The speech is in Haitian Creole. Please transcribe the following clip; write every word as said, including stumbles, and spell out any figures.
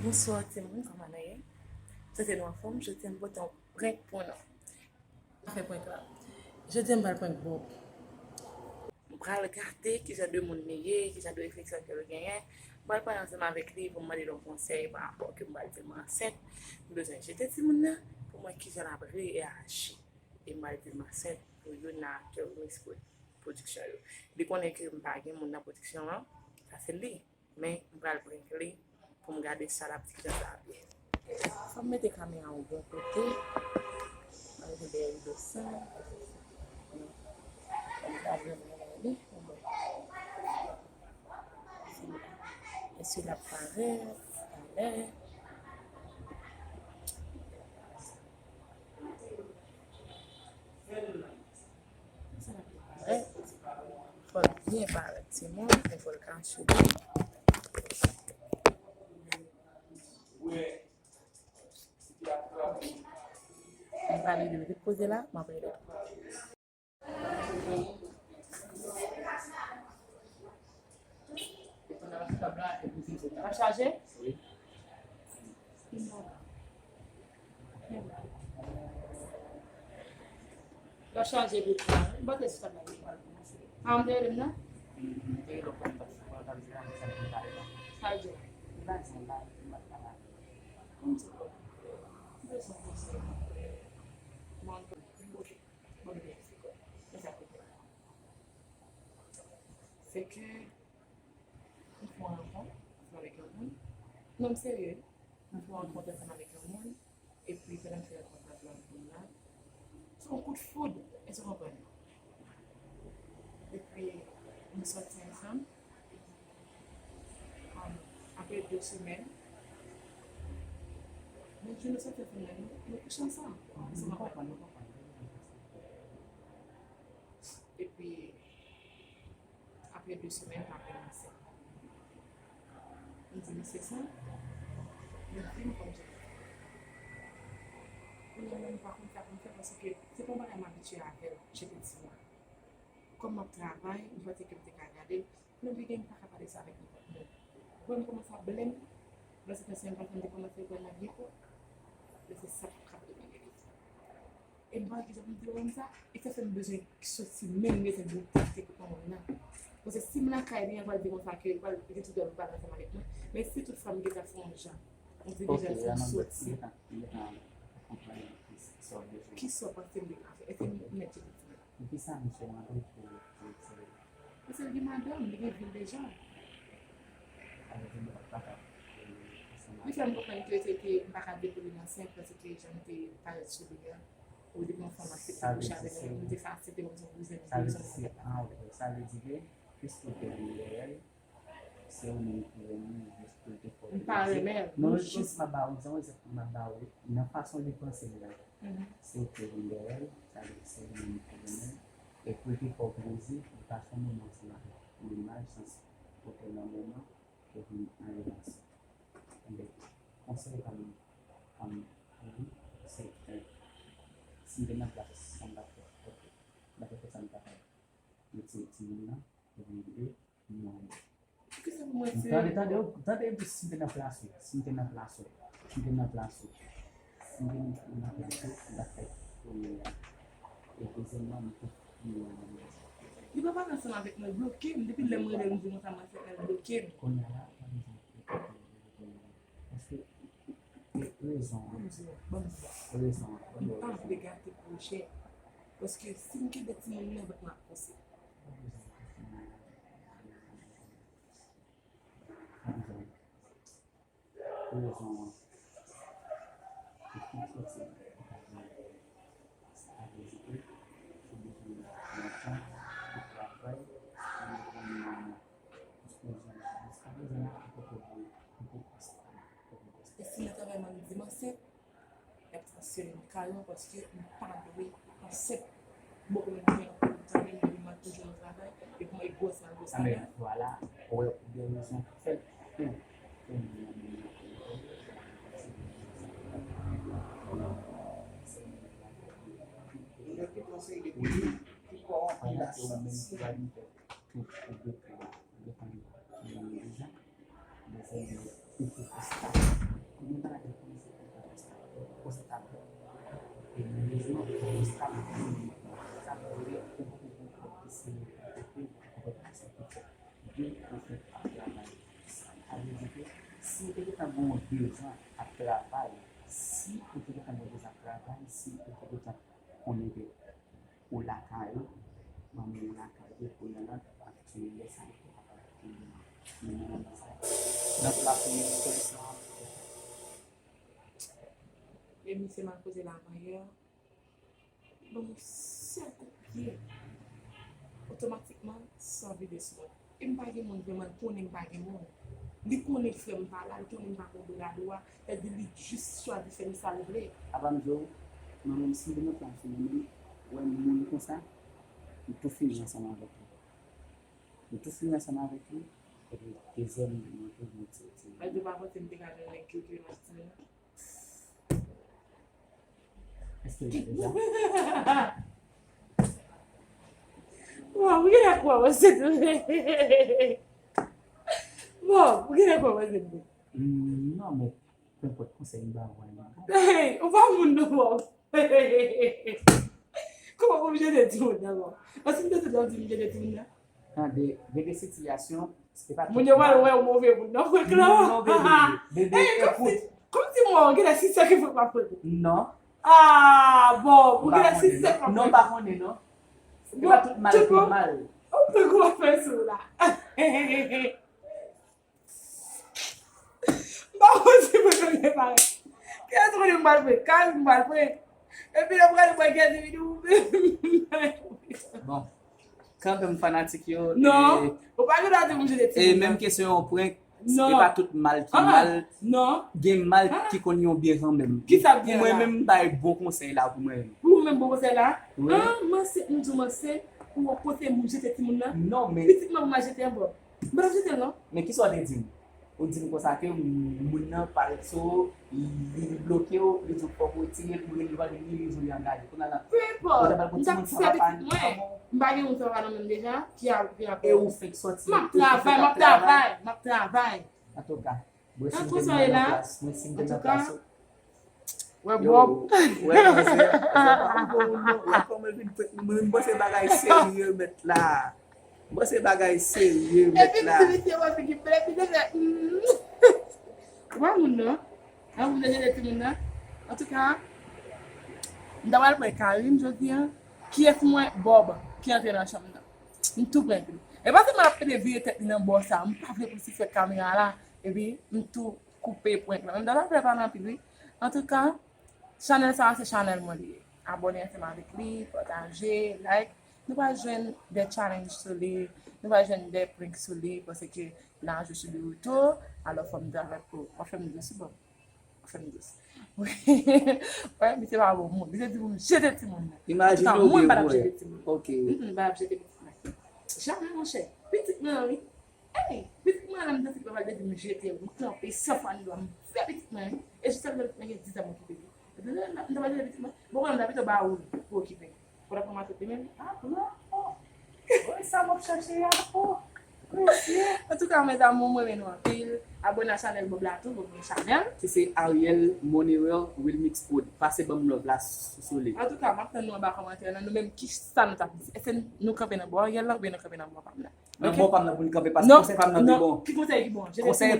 Bonswa timoun, kòman nou ye? M swete nou anfòm. Jodi a m pote yon prank pou nou. M fè prank la. Jodi a m pral prank Bob. M pral gade kijan de moun li ye, kijan de refleksyon ke l genyen. M pral pale ansanm avèk li pou m mande l yon konsèy pa rapò ke m pral di l m ansent. M bezwen jete timoun nan pou m wè kijan l ap reyaji. E m pral di l m ansent pou youn nan aktè Westwood Production yo. Li konnen ke m pa gen moun nan pwodiksyon an, sa se li. Men m pral prank li pou m gade sa l ap di, kijan sa ap ye. Fò m mete kamera yon bon kote. M al gen dèyè rido sa. Fò m ta vrèman wè li. Èske l ap parèt talè? Sa l ap parèt. Fò l byen parèt, timoun, men fò l kache tou. M pral ede l ret poze la, m ap ede l. L ap chaje? Wi. L ap chaje vit la. Bote sou tab la. A, m te rele m nan? Sa l di w? Kòmsi m bezwen konsèy. Bon, bon, bon, bon, bon. Se ke m fè yon rankont ansanm avèk yon moun. Non, m serye. M fè yon rankont ansanm avèk yon moun. Epi, pandan m fè rankont ansanm avèk moun nan, se yon kout foud. Èske w konprann? Epi, nou sòti ansanm. Um, apre de semèn, menm jou nou sòti ansanm nan, nou, nou kouche ansanm. Ansanm avèk. Epi, apre de semèn, m aprann ansent. M di mesye sa, li di m kòm jan. Kounye a menm, m pa konn sa pou m fè, paske se pa yon bagay m abitye avè l, jete timoun. Kòm m ap travay, m panse ke m te ka gade l, men byen, m pa ka pale sa avèk nenpòt moun. Vwè m kòmanse ap blame, lòske nan semèn pase, m te kòmanse wè l nan vye kò, men se sa k ap kraze m ann. E m pa wè kijan pou m di w konsa, e sa fè m bezwen soti menm, m bezwen bout tèt pou pran moun nan. Paske si m lakay li, an pral di konsa ke li pral, li gen tout dwa pou pale ansanm avèk mwen. Men si tout fwa m gentan fè yon jan, m di deja si m soti. Kisa w panse m dwe ka fè? Èske m mèt jete timoun nan? Poukisa misye mande w pou, pou retire? Paske l gen madanm, li gen vi l deja. Sa vle di m pa ka, e, ansanm avèk li. Li fè m konprann ke se te, m pa ka dekouvri l ansent, paske jan m te parèt sou li a, ou depi yon fanm aksepte kouche avè l, m te fè aksepte kòm se yon kouzen, m te bezwen konprann. Sa vle di se, ah, ok. Sa vle di ke, piske w te vin dèyè l, se ou menm ki renmen l, jis pou l te fè w plezi. M pa renmen l. Non, non, jis m ap ba w egzanp, egzanp m ap ba w, nan fason li panse l la. Se ou ki te vin dèyè l, sa vle di se li menm ki renmen l. E pou l te fè w plezi, li pase yon moman ansanm avèk ou. Li malchans pou te nan moman ke vin an relasyon. Ebyen, konsèy pa m, pa m pou ou, se ke si m te nan plas ou, sa m t ap fè, ok. M t ap fè sa m t ap fè. Retire timoun nan, epi m ede. Non. Poukisa pou mwen retire? Tande, tande, tande, epi si m te nan plas ou, si m te nan plas ou, si m te nan plas ou, si m te nan plas ou, m t ap fè premye a. E dezyèmman, m te fini an. Li pa pale ansanm avèk mwen, l bloke m. Depi lè m rele l, m di konsa, mwen fè l bloke m. Kounye a la, pa bezwen bloke m. Paske, e, rezon an. Ban m di w, ban m di w. Rezon an. M pa vle gate pwojè. Paske si m kenbe timoun nan, m ap pouse. Rezon an. Rezon an. Ou fèk sòti. Sa vle di ke ou bezwen yon tan pou travay, pou bezwen yon disponisyon. Jiska prezan la, ou poko gen, ou poko, ou poko. E si nan travay mwen di m ansent, y ap sanksyonnen m kareman paske m pa dwe ansent. Bon, mwen gen yon pwoblèm, mwen toujou nan travay, epi mwen gwòs nan gwòs. Amèn. Vwala, ou wè, ou gen rezon. Fè l pou ou. Ou li, ou menm ki va li fè tout ou gen pou ou. Ou gen pou ou deja. Ou gen pou ou. Sa vle di ke si w te gentan gen yon dezan ap travay, si ou te gentan gen yon dezan ap travay, si ou te gentan konnen ke ou lakay ou, manman ou lakay ou, kounye a la, aktyèl lè sa yo te kapab te mennen nan sa. Donk, la premye solisyon an, e misye m al koze l avan yè, ban m yon sèl kout pye, otomatikman, san vide sou mwen. E m pa gen moun vrèman, l konnen m pa gen moun. Li konnen frè m pa la, li konnen m pa gon bra dwa, sa di li jis chwazi fè m sa l vle. Apa m di w, mwen menm si m te nan plas ou, mwen menm, wè moun konsa, m tou fini ansanm avèk li. M tou fini ansanm avèk li, epi dezyèm moun mwen tou vin ti ti. Mwen tou pa panse m te ka gen nèg ki okipe m ak timoun. Èske l te deja? Waw, ou genlè kwè mwen se tou. Bon, ou genlè kwè mwen se tou. Non, men penpòt konsèy m ba ou an. Hey, ou pa moun non, waw. Kòman pou m jete timoun nan, waw? Paske m te sot la, m di m jete timoun nan. Tande, gen de sitiyasyon, se pa tout moun yo pral wè w move moun nan frenk la. Non, bebe, bebe, ekout. Kòmsi m wè w, genlè si sè ki frenk m ap frenk ou. Non. Ah, bon, ou genlè si sè k ap frenk ou. Non, m pa konnen, non. Se pa tout mal ki mal. Ou frenk ou ap fè sou la. M pa konn si mwen konnen bagay. Kiyès konnen m pral frenk? Kaz m pral frenk. Epi lè m pral frenk, kiyès ki vin ou menm? Bon. Kanmenm fanatik yo. Non, ou pa gen dwa di m jete timoun nan. E menm kesyon yon prank, e pa tout mal ki mal. Non. Gen mal ki konn yon byen kanmenm. Kisa byen la? Pou mwen menm, m bay bon konsèy la pou mwen menm. Pou ou menm bon konsèy la? Wi. Ah, m ansent, m di w m ansent, ou kote m jete timoun nan? Non, men. Pitit mwen pou m al jete ankò. M pa t ap jete l non. Men kisa w te di m? Ou di m konsa ke moun nan parèt sou ou, li bloke w, li di w fòk ou retire l, ou rele l pa vini, li di w li angaje. Kounye a la, ou ta pral pran timoun san papa ansanm ou. M pa gen moun san papa nan men m deja, ki a, ki a. E ou fenk sòti, ou fenk ap travay. M ap travay, m ap travay, m ap travay. Antouka, mwen si m te nan plas, mwen si m te nan plas ou. Wè Bob. Wè mwen se, se pa m bon non. Wè kòman l vin prank mwen. M panse bagay serye mèt la. M panse bagay serye mèt la. Epi m di misye wè figi m bèl epi li fè hmm. Wè moun nan. An moun nan jete timoun nan. Antouka, m ta pral pran Karim jodi a. Kiyès m wè? Bob ki antre nan chanm nan. M tou prank li. E pa sèlman l ap pede vire tèt li nan bò sa. M pa vle pou l sisipèk kamera la. Epi m tou koupe prank lan. Menm dan zafè pa nan pil wi. Antouka, chanèl sa a se chanèl mwen li ye. Abòne ansanm avèk li, pataje, like. Nou pral jwenn de challenge sou li, nou pral jwenn de prank sou li, paske la je suis de retour, alò fò m travay pou, w ap fè m dous wi bòb, w ap fè m dous. Wè, misye pa bon moun, misye di pou m jete timoun nan. Imajine w mwen pa t ap jete timoun. Ok. M pa t ap jete pitit mwen. Jamè monchè, pitit mwen wi. Ey! Pitit mwen an la m santi papa l te di m jete l, m kanpe san fwa ni lwa, m fè pitit mwen wi. E jis sa pitit mwen gen diz an m okipe l. Epi lè m ta pral jete pitit mwen, bon konnen m ta pito ba ou l pou okipe l. Fò w ta pran matot li menm. Ah, non, oh. Wi, sa m ap chache a, oh. Mesye. Antouka, mes amours, mwen renmen nou anpil. Abòne a chanèl Bob la tou, Bob gen chanèl. Ki se Ariel Money World Wilmix Prod. Pase ban m love la sou, sou li. Antouka, m ap tann nou anba kòmantè lan. Nou menm, kisa nou t ap di? Èske nou kanpe nan bò Ariel la oubyen nou kanpe nan bò pa m nan? Nan bò pa m nan pou n kanpe paske konsèy pa m nan pi bon. Ki konsèy ki bon? Konsèy